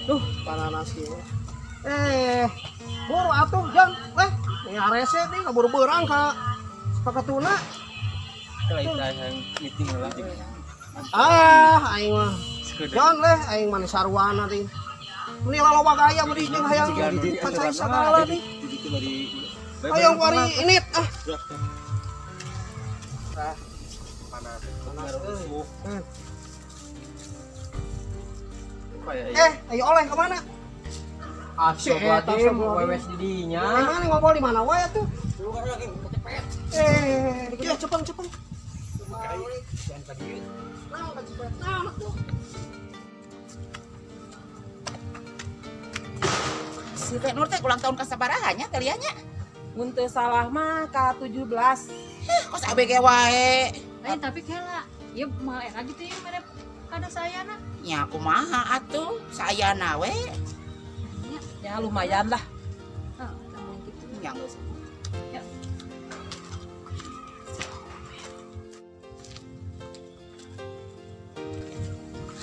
Duh, pananas ieu. Eh, buru atuh jang. Eh, ini arese nih kaburu beurang ka sepakatuna. Meeting lah. Ah, aing mah. Jangan leh, aing mah sarwana teh. Meni laloba gaya meni jeung hayang kacai sagala nih. Hayang wari init ah. Ah, Panas. panas euy. Eh. Eh, ayo oleh ke mana? Astagfirullahaladzim, wewes didinya. Di mana ngobrol di mana wae atuh? Eh, ya cepeng cepeng. Nah, kecepet. Nah, atuh. Si Teh Nur teh ulang tahun kasabaraha nya kaliannya? Mun teu salah mah ka 17. Kos ABG wae. Lain tapi kela, ya mal era gitu ya mere kada saya na. Nya kumaha atuh, sayana we. Ya lumayan lah. Oh, temen gitu. Nya geus. Ya.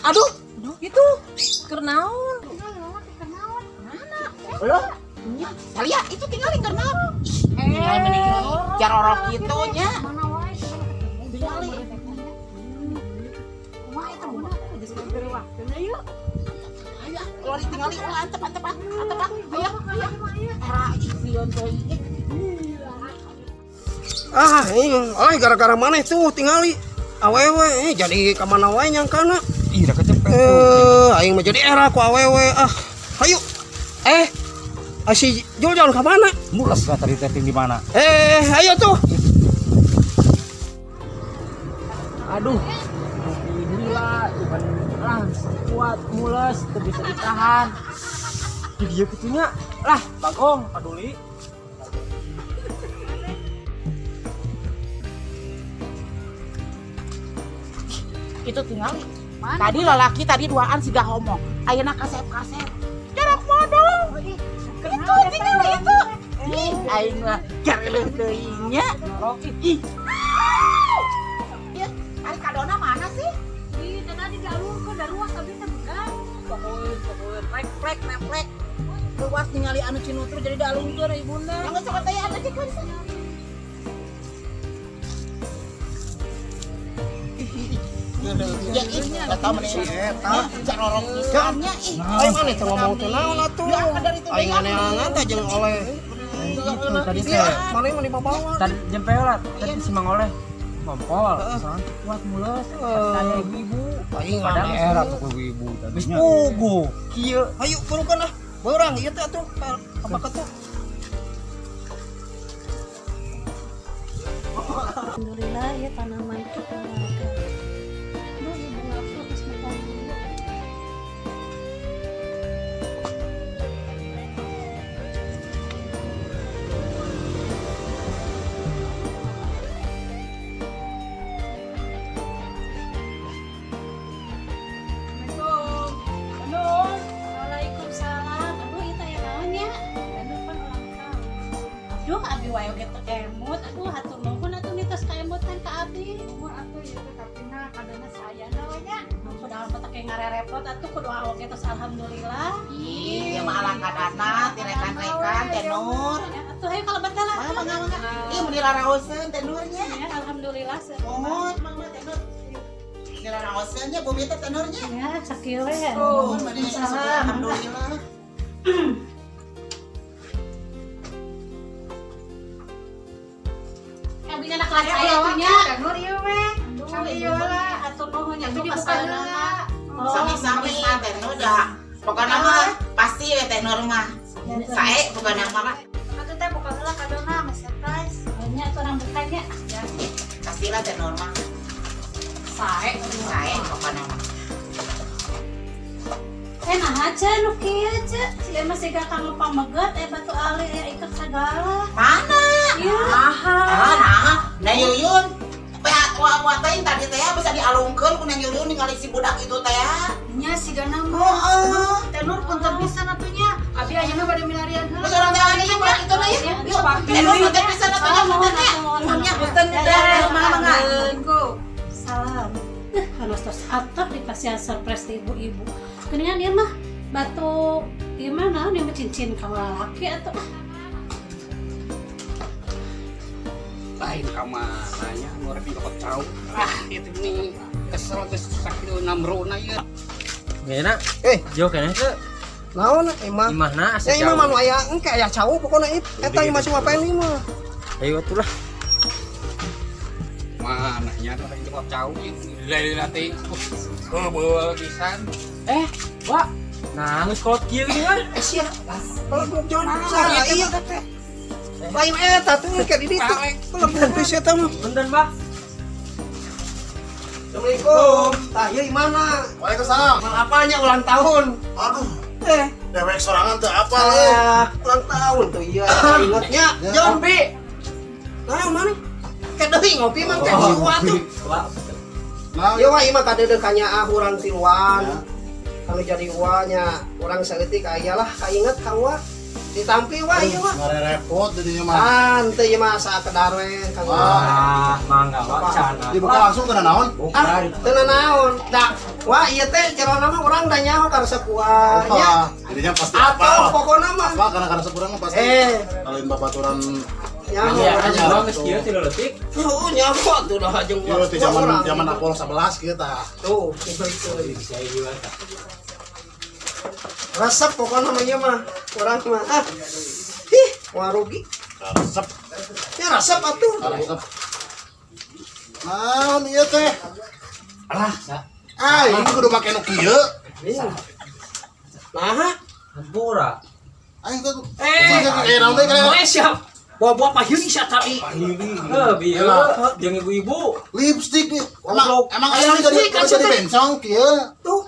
Aduh, itu keur naon? Loh, nya Talia itu tinggal keur naon? Ih, tinggal meni jarorok kitu nya. Mana wae tinggal. Kumaha eta budak geus beri waktuna yuk. Ayo, ulah ditinggali ulah antep antep ah, antep ah. Ayo, ayo. Era ih sieun teuing. Ah, ini, ay gara-gara maneh tuh tingali. Awewe, eh, jadi ka mana wae nyangkana. Ih, dah kecepet. Eh, aing mah jadi era ku awewe. Ah, hayu. Eh, ah, si Jul jalan ka mana? Mules lah tadi teteh di mana? Eh, ayo tuh. Aduh, gila, cuman lah kuat mules, teu bisa ditahan. Di dia kitunya, lah bagong, paduli. Itu tinggal. Tadi lelaki tadi duaan siga homo. Ayeuna kasep-kasep. Jorok modal. Itu tinggal itu. Ih, aing mah gareuleun deui nya. Ih. Ya, ari kadona mana sih? Ih, tadi dialungkeun da ruas abi teh budak. Pokokeun, pokokeun rek-rek nemplek. Luas ningali anu cinutur jadi dialungkeun ibunda. Yang sok teh aya kan. Ya ih, eta mah Si eta. carorok pisan nya ih. Aing maneh teh ngomong teh naon atuh. Aing nganeangan teh jeung oleh. Itu tadi Iya, teh. maneh mah dibawa. Tadi jempe lah, tadi si Mang Oleh ngompol, soalnya kuat mules, tanya ibu-ibu. Aing Padahal aneh. era tuh ibu-ibu tadi. Geus puguh, kieu. Ayo burukan ah. Beurang ieu teh atuh. Apa ketu? Alhamdulillah ya tanaman kita. Aduh, ibu aku geus makan dulu. Waalaikumsalam. Aduh, ieu teh aya naon nya? Aduh, pan ulang tahun. Aduh, abi wae oge teu emut. Aduh, hatur nuhun atuh nitos kaemutan ka abi. Umur atuh ieu teh tapi na kadana sayana we nya. Kudu mah teh ngarerepot atuh kudu oge tos alhamdulillah. Ih, ieu mah ala kadana ti rekan-rekan Teh Nur. Ya, atuh hayu kalebet lah. Mangga mangga mangga. Ih, meuni laraoseun Teh Nur nya. Ya, alhamdulillah. Mohon mangga Teh Nur. Meuni laraoseun nya bumi teh Teh Nur nya. Ya, sakieu we. Mohon meuni alhamdulillah. Abi anak kelas saya tuh nya. Teh Nur ieu we. Aduh, ieu lah hatur nuhun nya tuh pasanganna. Sami-sami sa Teh Nur dah. Pokokna mah pasti we Teh Nur mah. Sae pokokna mah lah. Atuh teh buka heula kadona mah surprise. Nya atuh orang bukanya. Pastilah Teh Nur mah. Sae. Sae pokokna mah. Eh nah aja nu kieu ce. Si emang siga kang pameget eh batu ali eh iket sagala. Mana? Iya. Ah, nah, nah Yuyun. Wa teh tadi teh bisa dialungkeun ku Neng Yuyun ningali si budak itu teh. Nya sigana mah. Heeh. Teh Nur punten pisan atuh nya. Abi ayeuna bade milarian heula. Terus orang teh ieu budak itu lah ya. Yuk, Teh Nur punten pisan atuh nya Mohon punten nya. atuh mohon. Nuhun nya. Punten Ya, teh, ya, mangga mangga. Salam. Halus tos atuh dikasihan surprise ti ibu-ibu. Geuningan ieu mah Batu ieu mah naon ieu mah cincin ka lalaki atuh ah. Lain ka mana nya nu rek nyokot cau. Ah, itu nih kesel geus sakitu namrona ieu. Kayaknya Eh. jauh kayaknya teu. Naon emang? Imahna asa Ya imah jauh. mah nu aya engke aya cau pokona ip. Eta imah si Wapendi mah. Ayo atuh lah. Mana nya nu rek nyokot cau ieu lila teh. Heubeul pisan. Eh, Wak. Nah, geus kolot kieu gini kan. Eh sia. Kalau belum John salah iya. Lain eta tuh engke di ditu. Pelebur geus eta mah. Punten, Bah. Assalamualaikum. Tah ieu imahna. Waalaikumsalam. Mal apanya ulang tahun? Aduh, Eh, dewek sorangan teu apal euy. ah, ulang tahun tuh iya. Ingatnya John. Ngopi. Nah, mana? Kayak deui ngopi mah kayak si Wa tuh. Wak. Nah, Ya wah ieu mah kadeudeuh kanyaah urang tiluan. Kalau jadi wa nya urang saeutik aya lah kainget ka wa. Ditampi wa ieu mah. Ngarepot jadinya mah. Ah, henteu ieu mah sakedar we kang wa. Ah, mangga Wak cana. Dibuka langsung teu naon? Ah, teu nanaon. Da, wah ieu teh jerona mah urang da nyaho karesep wa nya. Wah, jadinya pasti Atau apal. pokona mah. Apa karena karesep urang mah pasti. Eh, Kalain babaturan nyaho. Iya, Makanya. kan geus kieu ti leutik. Tuh, nyaho tuh dah jeung Ieu teh zaman urang. zaman Apollo 11 kieu tah. Tuh, diberi Bisa ieu tah. Resep pokoknya namanya mah urang mah. Ah. Ih, wah rugi. Karesep, Ya resep atuh. karesep. Naon ieu teh? Alah, sa. Ah, ini kudu make nu kieu. Nah, Hampura. Aing teh. Eh, naon deui kana? eh siap. Bawa-bawa pahili sia tadi. Heuh, bieu jeung ibu-ibu. Lipstick nih. Emang emang Aya aing jadi lipstick, kan, jadi teh. bencong kieu. Tuh,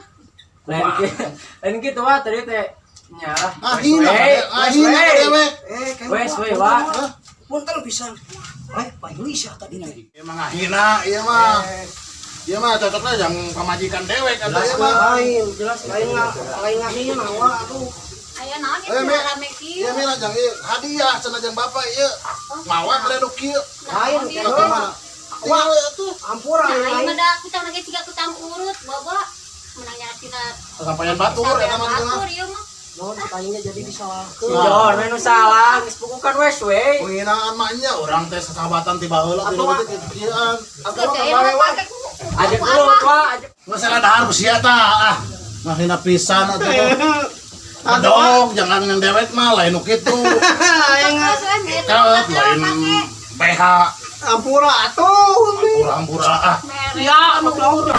Lain kieu. Lain kitu Wak tadi teh. Nya lah. Ah, hina, ah, hina ka dewek. eh kayak Wes, we, Wak. Punten pisan. Eh, pahili sia tadi teh. Emang ngahina ieu mah. Ieu mah cocoknya yang pamajikan dewek atuh ieu mah. Lain, jelas lain lain ngahina wa atuh. Aya naon Eh, ieu Mi. rame kieu? Ieu mah jang ieu hadiah cenah jang bapak ieu. Mawa kada nu kieu. Lain Ka mana? Wah, atuh. Ampura Nah, ieu lain. mah da kutang lagi siga kutang urut, bawa menangnya tina Sampaian batur eta mah cenah. batur ieu mah. Naon tanyanya jadi disalahkeun. Jon, we nu salah, geus pukukan wes we. Penghinaan mah nya urang teh sasahabatan ti baheula ti Atuh, Wak. leutik kieuan. Atuh Geus mah ieu kabawe mah wa. pake ku Ajak dulu, Wak, ajak. Geus salah dahar sia tah. Ah, ngahina pisan atuh. Atuh wa. Dong, jangan yang dewek mah lain nu kitu. Aing Geus we Kalau lain BH ampura atuh. ampura-ampura ah. Ya, anu naon.